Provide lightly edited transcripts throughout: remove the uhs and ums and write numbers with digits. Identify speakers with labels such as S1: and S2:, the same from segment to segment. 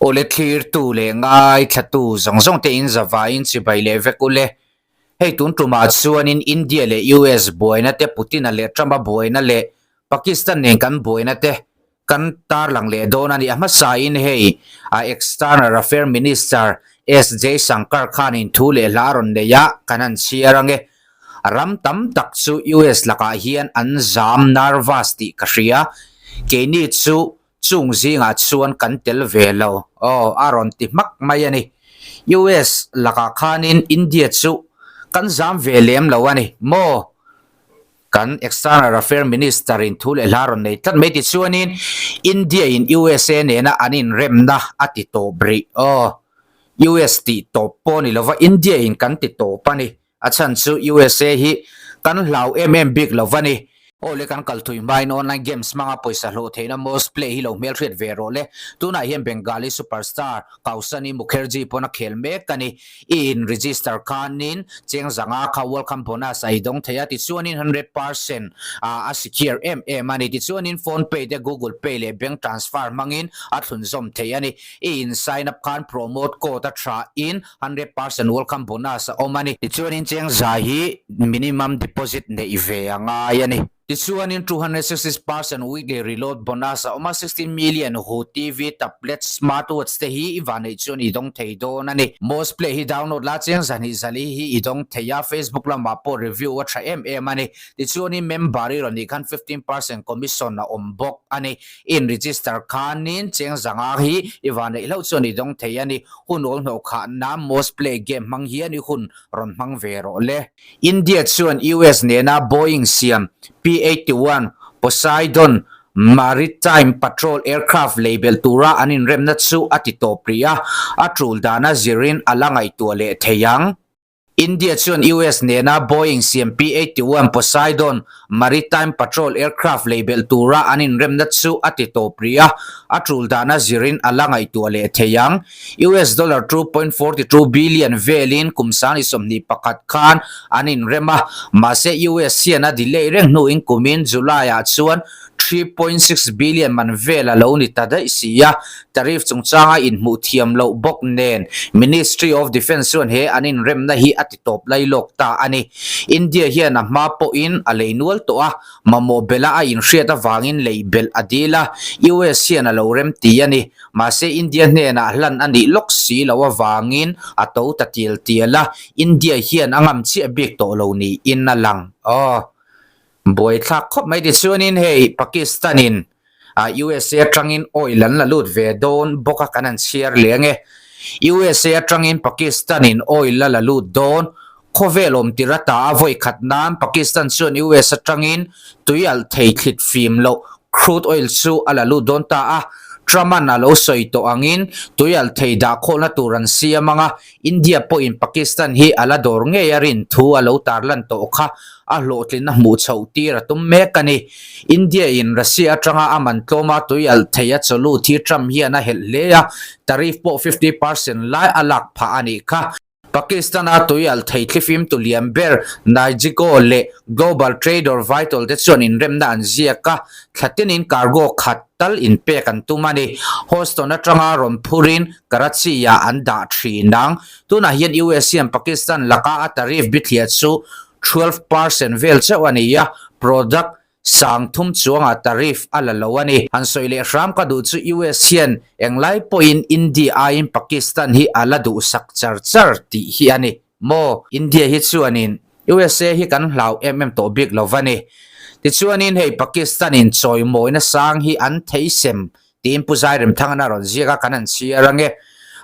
S1: Awle thlirtu leh ngaithlatu zawng zawng te in zavaiin chibai leh vek ule. Hei tun tumah chuanin India leh US buaina te Putin-a leh Trump-a buaina leh Pakistan nen kan buaina te kan tarlang leh dawn a ni. A hmasain hei a External Affair Minister S Jaishankar khanin thu leh hla rawn nei a, kan han chhiar ange. Ram tam tak chu US lakah hian an zam nervous tih ka hria. Keini chu Chung zingah chuan kan tel ve lo aw a rawn ti hmak mai a ni. US lakah khanin India chu kan zam ve lem lo a ni maw? Kan External Affair Minister in thu leh hla rawn nei tlat mai tichuanin India in USA nena an inremna a ti tawp rih aw. US tih tawp pawh ni lova India in kan ti tawp a ni. A chhan chu USA hi kan hlau em em bik lo va ni. Aw le kan kal thui hmain online games hmanga pawisa hlawh theihna most play hi lo hmelhriat ve rawh le. Tunah hian Bengali superstar Kausani Mukherjee pawn a khel mek a ni. I in register khanin cheng zanga kha welcome bonus a i dawng thei a, tichuanin 100% a secure em em a ni. Tichuanin phone pay te google pay leh bank transfer hmangin a thlunzawm thei a ni. I in sign up khan promo code a tha in 100% welcome bonus a awm a ni. Tichuanin cheng zai hi minimum deposit neih ve a ngai a ni. Tichuanin 260% weekly reload bonus a awm a, 16 million hu TV, tablet, smartwatch te hi i van neih chuan i dawng thei dawn a ni. Most Play hi download la cheng zahnih zali hi i dawng thei a, Facebook lamah pawh review a tha em em a ni. Tichuanin member i rawn nih khan 15% commission a awm bawk a ni. I in register khanin cheng zanga hi i van neih hlauh chuan i dawng thei a ni. Hun awl hnawh khah nan Most Play game hmang hian i hun rawn hmang ve rawh le. India chuan US nena Boeing siam P-81 Poseidon Maritime Patrol Aircraft lei belh tura an inremna chu a ti tawp rih a, a tul dana zirin a la ngaihtuah leh thei ang. India chuan US nena Boeing siam P-81 Poseidon Maritime Patrol Aircraft lei belh tura an inremna chu a ti tawp rih a, a tul dana zirin a la ngaihtuah leh thei ang. US dollar 2.42 billion velin kum 2021 khan an inrem a, mahse US hian a delay reng hnuin kumin July-ah chuan 3.6 billion man vel a lo ni ta daih si a, tariff chungchanga inhmuh thiam loh bawk nen Ministry of Defence chuan he an inremna hi a ti tawp lai lawk ta a ni. India hian a hma pawhin a lei nual tawh a, mamawh bela a inhriat avangin lei belh a dil a, US hian a lo rem ti a ni. Mahse India hnenah hlan a nih lawk si loh avangin a to ta tial tial a, India hian a ngam chiah bik tawh lo niin a lang. Aw. Buaithlak khawp mai tichuanin hei Pakistan-in USA atangin oil an la lut ve dawn bawk a kan han chhiar leh ange. USA atangin Pakistan-in oil a la lut dawn. Khawvel awm tir ata a vawi khat nan Pakistan chuan US atangin tui alh thei thlit fim loh crude oil chu a la lut dawn ta a. Trump-a'n a lo sawi tawh angin tui alh thei dah khawlna tur an siam ang a, India pawhin Pakistan hi a la dawr ngei a rin thu a lo tarlan tawh kha a hlawhtlinna hmuh chhoh tir a tum mek a ni. India in Russia atanga a man tlawm a tui alh thei a chawlut hi Trump hian a helh hle a, tariff pawh 50% lai a lak phah a nih kha. Pakistan a tui alh thei thlifim tu lian ber Nigeco leh Global Trader Vitol te chuan inremna an ziak a, thla tinin cargo khat tal inpek an tum a ni. Houston atanga rawn phurin Karachi-ah an dah thin ang. Tunah hian US hian Pakistan laka a tariff bithliah chu 12% vel chauh a ni a, product sang thum chuangah tariff a la lo a ni. Han sawi leh hram ka duh chu US hian englai pawhin India aiin Pakistan hi a la duhsak char char tih hi a ni maw? India hi chuanin USA hi kan hlau em em tawh bik lo va ni. Tichuanin hei Pakistan-in chawimawina sang hi an theisem Tiin Pu Zairemthangana rawn ziak a, kan han chhiar ange.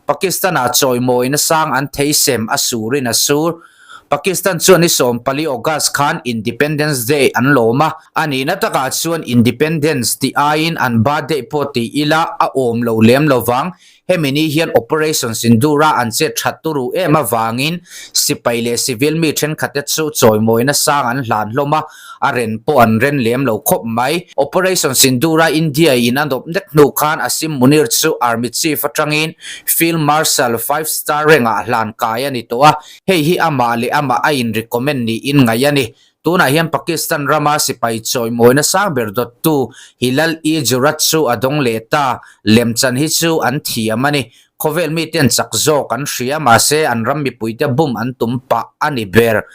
S1: Pakistan-ah chawimawina sang an thei sem a surin a sur. Pakistan chuan ni 14 August khan Independence Day an lawm a, a nihna takah chuan Independence tih aiin an birthday pawh ti ila a awm lo lem lovang. Hemi ni hian Operation Sindoor-a an chet that turu em avangin sipai leh civil mi thenkhatte chu chawimawina sang an hlan hlawm a, A ren pawh an ren lem lo khawp mai. Operation Sindoor-a India in a nawp nek hnu khan Asim Munir chu Army Chief atangin Field Marshal five star rank-ah hlan kai a ni tawh a, hei hi amah leh amah a in recommend niin ngaih a ni. Tunah hian Pakistan rama sipai chawimawina sang ber dawttu Hilal-e-Jurat chu a dawng leh ta. Lemchan hi chu an thiam a ni. Khawvel miten chak zawk an hria mahse an ram mipuite bum an tum pah a ni ber.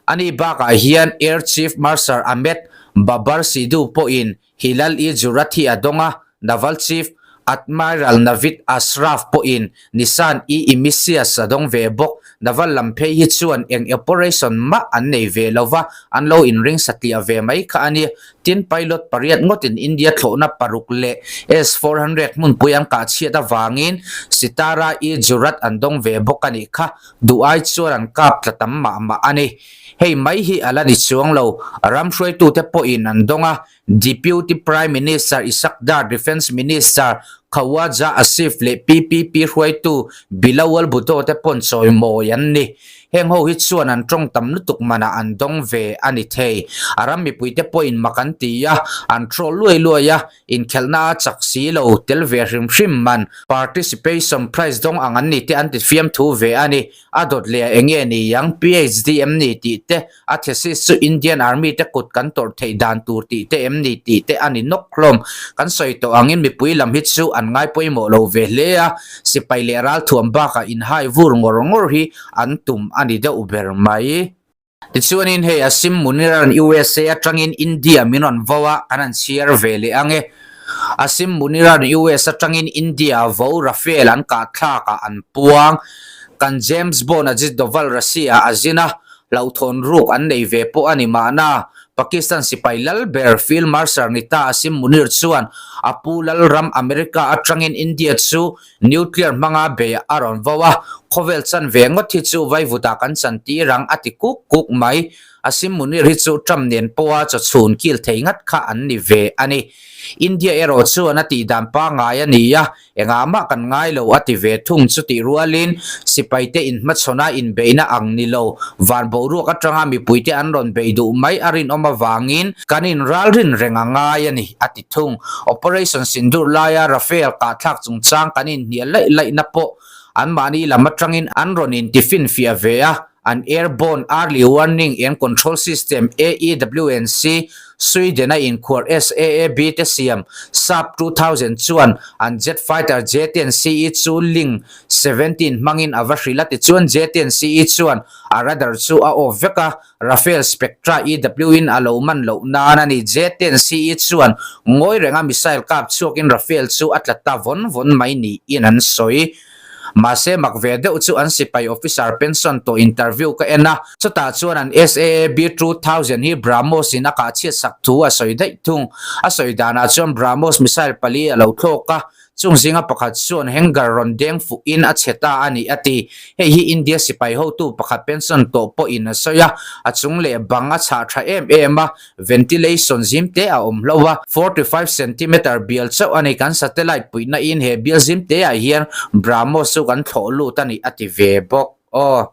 S1: Ani bakah hian Air Chief Marshal Ahmed Babar Sidhu pawhin Hilal-e-Jurat hi a dawng a, Naval Chief Admiral Navid Ashraf pawhin Nishan-e-Imisias a dawng ve bawk. Naval lam phei hi chuan eng operation mah an nei ve lo va, an lo inring satliah ve mai kha a ni. Tin, pilot pariat ngawtin India thlawhna paruk leh S-400 hmunpui an kah chhiat avangin Sitara-e-Jurat an dawng ve bawk a nih kha. Duh ai chuan an kap tla tam mah mah a ni. Hei mai hi a la ni chuang lo. Ram hruaitute pawhin an dawng a, Deputy Prime Minister Ishaq Dar, Defence Minister Khawaja Asif leh PPP hruaitu Bilawal Bhutto te pawn chawimawi an ni. Heng ho hi chuan an tawng tam lutuk manah an dawng ve a ni thei. A ram mipuite pawhin mak an ti a, an troll luai luai a, Inkhelhna a chak si lo, tel ve hrim hrim man. Participation prize dawng ang an ni te an ti fiamthu ve a ni. A dawt leh a enge ni ang, PhD em ni tih te, a thesis chu Indian Army te kut kan tawrh theih dan tur tih te em ni tih te a ni nawk hlawm. Kan sawi tawh angin mipui lam hi chu an ngai pawimawh lo ve hle a, sipai leh ralthuam bakah inhai vur ngawr ngawr hi an tum a ni deuh ber mai. Tichuanin hei Asim Munir-a'n USA atangin India min rawn vo a, kan han chhiar ve leh ang e. Asim Munir-a'n US atangin India vo Rafale an kah thlakah an puang. Kan James Bond Ajit Doval Russia a zin a, hlauhthawn ruk an nei ve pawh a ni mahna. Pakistan sipai lal ber Field Marshal Nita Asim Munir chuan a pu lalram America atangin India chu Nuclear hmanga bei a rawn vo a, khawvel chan ve ngawt hi chu vaivutah kan chan tir ang a ti kuk kuk mai. Asim Munir hi chu Trump nen pawha chaw chhun kil thei ngat kha an ni ve a ni. India erawh chuan a tih dan pangngai a ni a, engah mah kan ngai lo a ti ve thung chu tih rualin sipaite inhmachhawna inbeihna ang ni lo, van boruak atanga mipuite an rawn bei duh mai a rinawm avangin kan inralrin reng a ngai a ni a ti. thung. Operation Sindoor laia Rafale kahthlak chungchang kan inhnial laih laihna pawh anmahni lam atangin an rawn intifinfiah ve a, an Airborne Early Warning and Control System, AEWNC, Sweden-a inkhuar SAAB te siam Saab 2000 chuan an jet fighter J-10CE chu Ling 17 hmangin a va hrilh a, tichuan J-10CE chuan a radar chu a off vek a. Rafale Spectra EW in a lo man loh nan a ni. J-10 CE chuan ngawi renga missile kap chhuakin Rafale chu a tla ta vawn vawn mai niin an sawi. Mahse mak ve deuh chu an sipai officer pension tawh interview ka en a, chutah chuan an SAAB 2000 hi BrahMos in a kah chhiat sak thu a sawi daih thung. A sawi danah chuan BrahMos missile pali a lo thlawk a, Chung zinga pakhat chuan hangar rawn deng fuhin a chhe ta a ni a ti. Hei hi India sipai hotu pakhat pension tawh pawhin a sawi a, a chung leh bang a chhah tha em em a, ventilation zim te a awm hlo a, 45 centimeter bial chauh a ni. Kan satellite puihna in he bial zim te ah hian BrahMos chu kan thlawh lut a ni a ti ve bawk. Aw.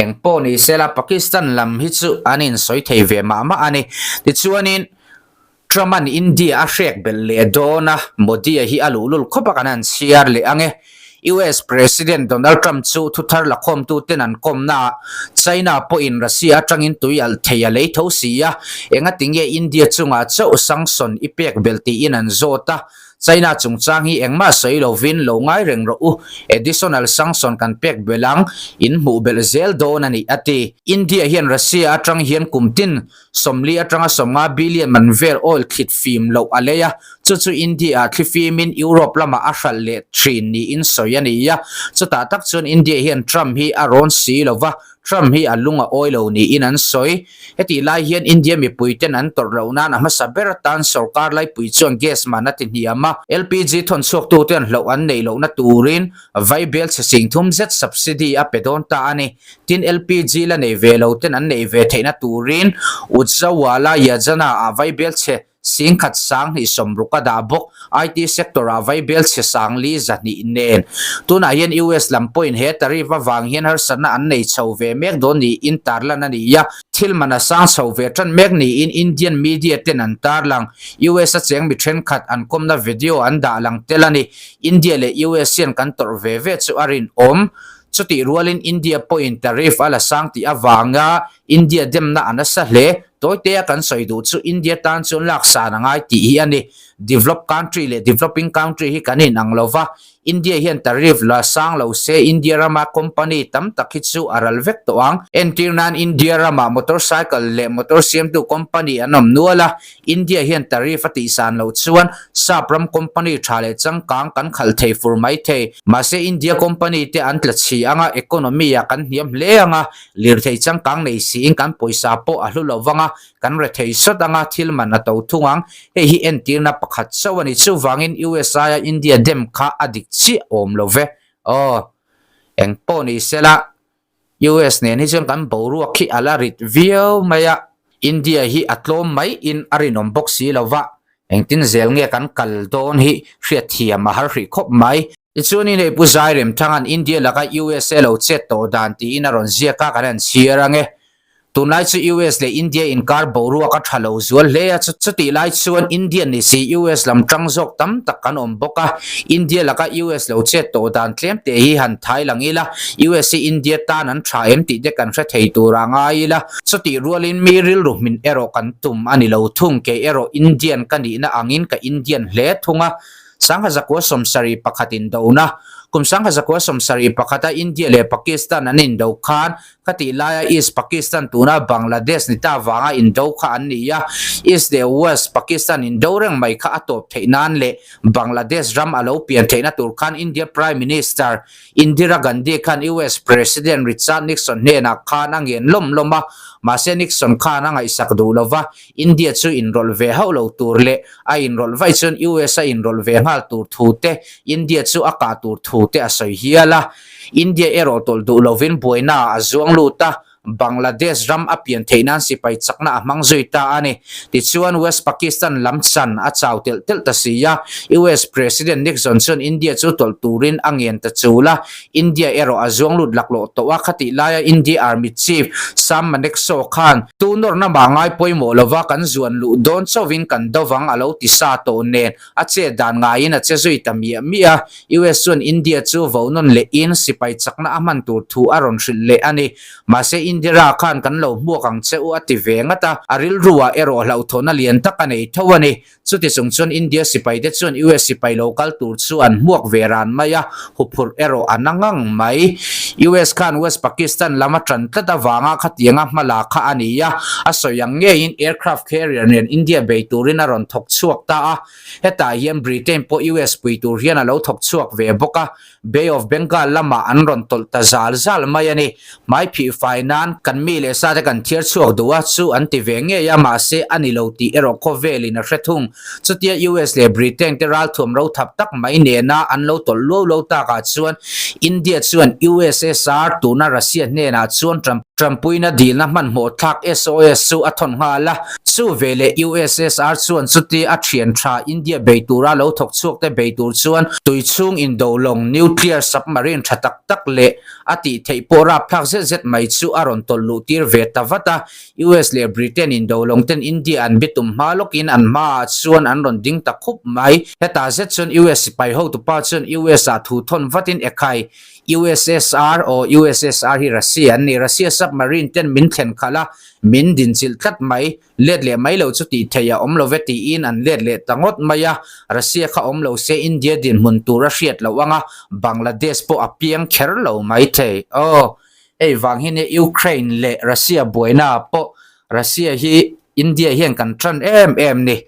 S1: Eng pawh ni sela Pakistan lam hi chu an insawi thei ve mah mah a ni. Tichuanin Trump-a'n India a hrek belh leh dawn a, Modi-a hi a luhlul khawp a kan han chhiar leh ang e. US President Donald Trump chu thuthar lakhawmtuten an kawmnaah China pawhin Russia atangin tui alh thei a lei tho si a, engatinge India chungah chauh sanction i pek belh tiin an zawt a. China chungchang hi engmah sawi lovin lo ngai reng rawh u, additional sanction kan pek belh ang, in hmuh belh zel dawn a ni, a ti. India hian Russia atang hian kum tin 40 atanga 50 billion man vel oil thlit fim loh a lei a, chu chu India ah thli fimin Europe lamah a hralh leh thin niin sawi a ni a. Chutah tak chuan India hian Trump hi a rawn si lova, Trump hi a lung a awi lo niin an sawi. Hetih lai hian India mipuiten an tawrh loh nan a hmasa ber atan sorkar laipui chuan gas man a ti hniam a, LPG thawnchhuaktuten hlauh an neih lohna turin vaibel chhe sing thum zet subsidy a pe dawn ta a ni. Tin, LPG la nei ve loten an neih ve theihna turin Ujjwala Yojana ah vaibel chhe Singkhat sang hnih sawmruk a dah bawk. IT sector-ah vaibel chhe sang li zahnih nen. Tunah hian US lam pawhin he tariff avang hian harsatna an nei chho ve mek dawn niin tarlan a ni a. Thil man a sang chho ve tan mek niin Indian media ten an tarlang. US a cheng mi thenkhat an kawmna video an dah lang tel a ni. India leh US hian kan tawrh ve ve chu a rinawm. Chutih rualin India pawhin tariff a la sang tih avanga India demna a nasa hle. Tawitea kan sawi duh chu India tan chuan laksan a ngai tih hi a ni. Developed country leh developing country hi kan inang lo va, India hian tariff la sang lo se India rama company tam tak hi chu a ral vek tawh ang. Entir nan India rama motorcycle leh motor siamtu company an awm nual a, India hian tariff a tihsan loh chuan sap ram company tha leh changkang kan khalh thei fur mai thei. Mahse India company te an tla chhi anga economy ah kan hniam hle anga, lirthei changkang nei siin kan pawisa pawh a hlu lo vanga, kan rethei sawt anga thil man a to thung ang. Hei hi entirna pakhat chauh a ni. Chuvangin USA a India dem kha a dik chiah awm lo ve. Aw, eng pawh ni sela US nen hi chuan kan boruak hi a la rit viau mai a, India hi a tlawm mai in a rinawm bawk si lo va, engtin zel nge kan kal dawn hi hriatthiam a har hrih khawp mai. Tichuanin hei Pu Zairemthanga'n India laka USA lo chet tawh dan tiin a rawn ziak a, kan han chhiar ang e. Tunlai chu US leh India inkar boruak a tha lo zual hle a, chutih lai chuan Indian ni si US lam tang zawk tam tak kan awm bawk a, India laka US lo chet tawh dan tlem teh hi han thai lang ila, US hi India tan an tha em tih te kan hre thei tur a ngai ila, chutih rualin mi rilru hmin erawh kan tum a ni lo thung, kei erawh Indian ka nihna angin ka Indian hle thung a. Sangha zakua sawmsarih pakhat indona, Kum sangha zakua sawmsarih pakhata India leh Pakistan an indo khan Khatih laia East Pakistan tuna Bangladesh ni ta vanga indo kha an ni a, East leh West Pakistan indo reng mai kha a tawp theih nan leh Bangladesh ram a lo pian theihna tur khan India Prime Minister Indira Gandhi khan US President Richard Nixon hnenah khan a ngen lawm lawm a, mahse Nixon khan a ngaihsak duh lova, India chu inrawlh ve hauh lo tur leh a inrawlh vaih chuan US a inrawlh ve nghal tur thu te, India chu a kah tur thu te a sawi hial a. India erawh tawlh duh lovin buaina ah a zuang lut a, Bangladesh ram a pian theih nan sipai chakna a hmang zui ta a ni. Tichuan West Pakistan lam chan a chau telh telh ta si a, US President Nixon chuan India chu tawlh turin a ngen ta chul a, India erawh a zuang lut laklawh tawh a, khatih laia India Army Chief Sam Manekshaw khan tu nawrna mah ngai pawimawh lova kan zuan luh dawn chauhin kan do vang a lo ti sa tawh nen a chet dan ngaiin a che zui ta miah miah a. US chuan India chu vo nawn lehin sipai chakna a hman tur thu a rawn hrilh leh a ni. Mahse Indira khan kan lo hmuak ang che u a ti ve ngat a, a rilruah erawh hlauhthawhna lian tak a nei tho a ni. Chuti chung chuan India sipaite chuan US sipai lo kal tur chu an hmuak ve ran mai a, huphurh erawh a na ngang mai. US khan West Pakistan lam a tan tlat avanga khatianga hma la kha a ni a, a sawi ang ngeiin aircraft carrier nen India bei turin a rawn thawk chhuak ta a. Hetah hian Britain pawh US pui tur hian a lo thawk chhuak ve bawk a, Bay of Bengal lamah an rawn tawlh ta zal zal mai a ni. Hmai phih fai nan kan mi leh sa te kan thiar chhuak duh a, chu an ti ve ngei a, mahse a ni lo tih erawh khawvelin a hre thung. Chutia US leh Britain te ralthuam ro thap tak mai nena an lo tawlh luau lo takah chuan India chuan USSR tuna Russia hnenah chuan Trumpuina dilna hmanhmawh thlak SOS chu a thawn nghal a. Chu veleh USSR chuan chuti a thian tha India bei tura lo thawk chhuak te bei tur chuan tui chhung indo lawng nuclear submarine tha tak tak leh a tih theih pawh rapthlak zet zet mai chu a rawn tawlh luh tir ve ta vat a. US leh Britain indo lawng ten India an bitum hma lawkin an hmaah chuan an rawn ding ta khup mai. Hetah zet chuan US sipai hotupa chuan US ah thu thawn vatin ekhai USSR aw USSR hi Russia an ni. Russia submarine ten min thlen khalh a, min dinchilh tlat mai. Let leh mai lo chu tih theih a awm lo ve tiin an let leh ta ngawt mai a. Russia kha awm lo se India dinhmun tur a hriat loh ang a, Bangladesh pawh a piang kher lo mai thei. Aw, hei vang hi nia Ukraine leh Russia buaina ah pawh Russia hi India hian kan tan em em ni.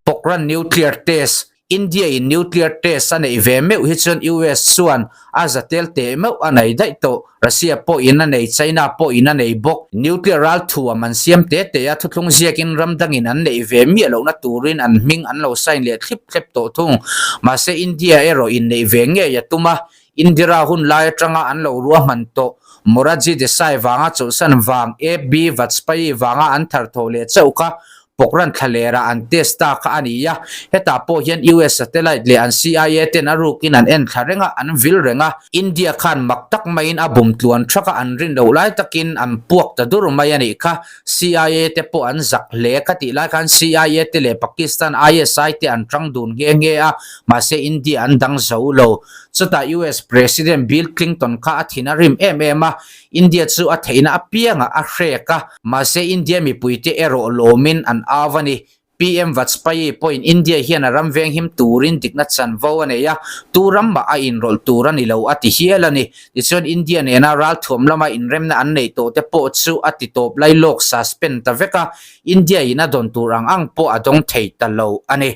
S1: Pokhran Nuclear Test, India in nuclear test a neih ve meuh hi chuan US chuan a za tel teh meuh a nei daih tawh. Russia pawh in a nei, China pawh in a nei bawk. Nuclear ral thuam an siam te te a, thuthlung ziakin ram dangin an neih ve miah lohna turin an hming an lo sign leh thlip thlep tawh thung. Mahse India erawh in neih ve ngei a tum a, Indira hun lai atanga an lo ruahman tawh Morarji Desai vanga chawlhsan vang, AB Vajpayee vanga an thar tho leh chauh kha Pokhran thlalera an test ta kha a ni a. Hetah pawh hian US satellite leh an CIA ten a rukin an en thla reng a, an vil reng a. India khan mak tak maiin a bum tluan thak a, an rin loh lai takin an puak ta dur mai a nih kha. CIA te pawh an zak hle kha tih lai khan CIA te leh Pakistan ISI te an tang dun nghe nghe a, mahse India an dang zo lo. Chutah US President Bill Clinton kha a thin a rim em em a, India chu a theihna apiangah a hrek a, mahse India mipuite erawh lawmin an au a ni. PM Vajpayee pawhin India hian a ram venghim turin dikna chanvo a nei a, tu ram mah a inrawlh tur a ni lo a ti hial a ni. Tichuan India nena ralthuam lama inremna an neih tawh te pawh chu a ti tawp lai lawk suspend ta vek a, India in a dawn tur ang ang pawh a dawng thei ta lo a ni.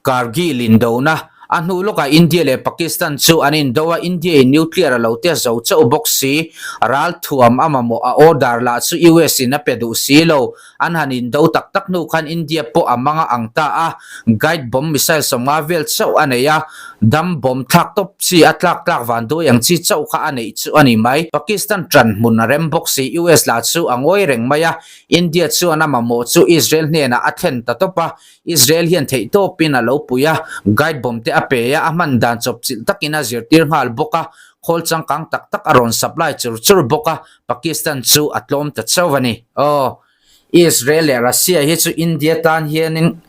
S1: Kargil indona, A hnu lawkah India leh Pakistan chu an indo a, India in nuclear a lo test zo chauh bawk si. Ralthuam a mamawh a order lah chu US in a pe duh si lo. An han indo tak tak hnu khan India pawh a mang a ang ta a, guide bomb missile 50 vel chauh a nei a, dam bomb thlak tawp chi a tlak tlak van duai ang chi chauh kha a neih chu a ni mai. Pakistan ṭan hmun a rem bawk si, US lah chu a ngawi reng mai a, India chuan a mamawh chu Israel hnenah a thlen ta tawp a, Israel hian theihtawpin a lo pui a, guide bomb te a pe a, a hman dan chawpchilh takin a zirtir nghal bawk a, khawl changkang tak tak a rawn supply chur chur bawk a, Pakistan chu a tlawm ta chauh a ni. Aw, Israel leh Russia hi chu India tan hianin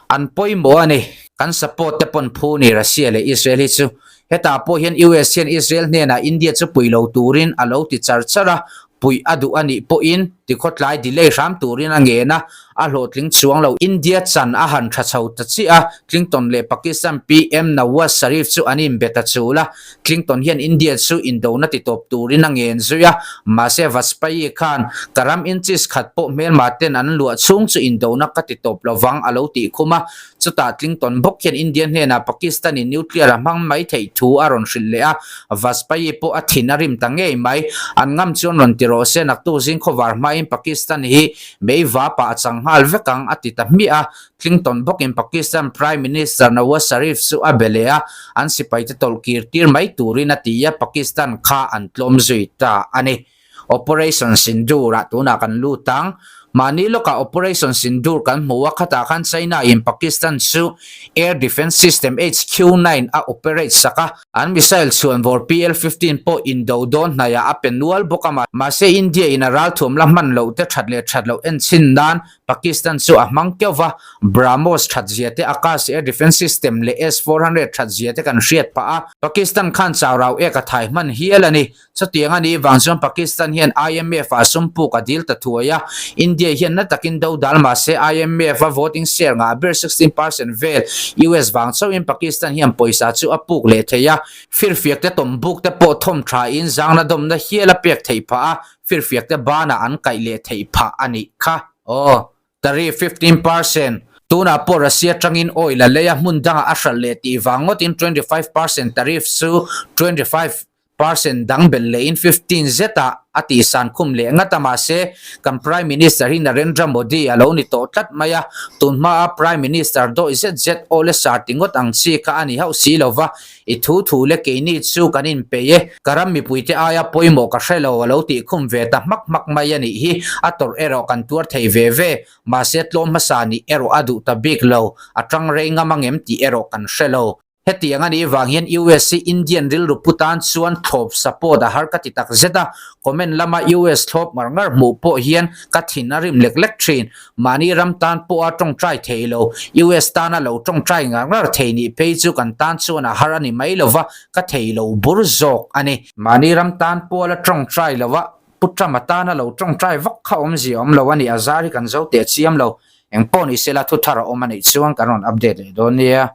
S1: an pawimawh a ni. Kan support te pawn phu ni Russia leh Israel hi chu. Hetah pawh hian US hian Israel hnenah India chu pui lo turin a lo ti char char a, puih a duh a nih pawhin tikhawtlai delay hram turin a ngen a, a hlawhtling chuang lo. India chan a han tha chho ta chiah a, Clinton leh Pakistan PM Nawaz Sharif chu an inbe ta chul a, Clinton hian India chu indona titawp turin a ngen zui a, mahse Vajpayee khan ka ram inches khat pawh hmelma ten an luah chhung chu indona ka titawp lovang a lo tih khum a, Chutah Clinton bawk hian India hnenah Pakistan-in nuclear a hmang mai theih thu a rawn hrilh leh a, Vajpayee pawh a thin a rim ta ngei mai. An ngam chuan rawn ti rawh se, naktuk zing khawvar hmain Pakistan hi mei va pah a chang nghal vek ang, a ti ta hmiah a. Clinton bawkin Pakistan Prime Minister Nawaz Sharif chu a be leh a, an sipaite tawlh kir tir mai turin a ti a, Pakistan kha an tlawm zui ta a ni. Operation Sindoor ah tunah kan lut ang. Mahni lawkah Operation Sindoor kan hmu a, khatah khan China in Pakistan chu Air Defence System HQ-9 a operate sak a, an missile chhuanvawr PL-15 pawh indo dawn hnaiah a pe nual bawk a, mahse India in a ralthuam la hman loh te that leh that loh enchhin nan Pakistan chu a hmang keuh va, BrahMos that zia te, Akash Air Defence System leh S-400 that zia te kan hriat pah a, Pakistan khan chaurau ek a thai hman hial a ni. Chutiang a nih vang chuan Pakistan hian IMF ah sum puk a dil ta thuai a, India hian na takin do dal mah se IMF a voting share ngah ber 16% vel US vang chauhin Pakistan hian pawisa chu a puk leh thei a, firfiak te tawm buk te pawh thawm tha in zangna dawmna hial a pek theih phah a, firfiak te banah an kaih leh theih phah a nih kha. Aw. Tariff 15%, Tunah pawh Russia atangin oil a lei a, hmun dangah a hralh leh tih vang ngawtin 25% tariff chu 25% dang belh lehin 15 zetah a tihsan khum leh ngat a, mahse kan Prime Minister hi Narendra Modi a lo ni tawh tlat mai a, tun hmaa Prime Minister dawih zet zet aw le sar ti ngawt ang chi kha a ni hauh si lo va, I thu thu le keini chu kan inpeih e, ka ram mipuite aia pawimawh ka hre lo a lo tih khum ve ta hmak hmak mai a nih hi, a tawrh erawh kan tuar thei ve ve, mahse tlawm hmasa nih erawh a duh ta bik lo, a tang rei ngam angem tih erawh kan hre lo. Hetiang a nih vang hian US hi Indian rilru pu tan chuan thlawp support a har ka ti tak zet a, comment lama US thlawp ngar ngar hmuh pawh hian ka thin a rim lek lek thin. Mahni ram tan pawha tawngtai thei lo, US tana lo tawngtai ngar ngar thei nih phei chu kan tan chuan a har a ni mai lova, ka thei lo bur zawk a ni. Mahni ram tan pawha la tawngtai lova, Pu Trump-a tana lo tawngtai vak kha awmzia awm lo a ni, a zar hi kan zo teh chiam lo. Engpawh ni sela thuthar a awm a nih chuan kan rawn update leh dawn nia.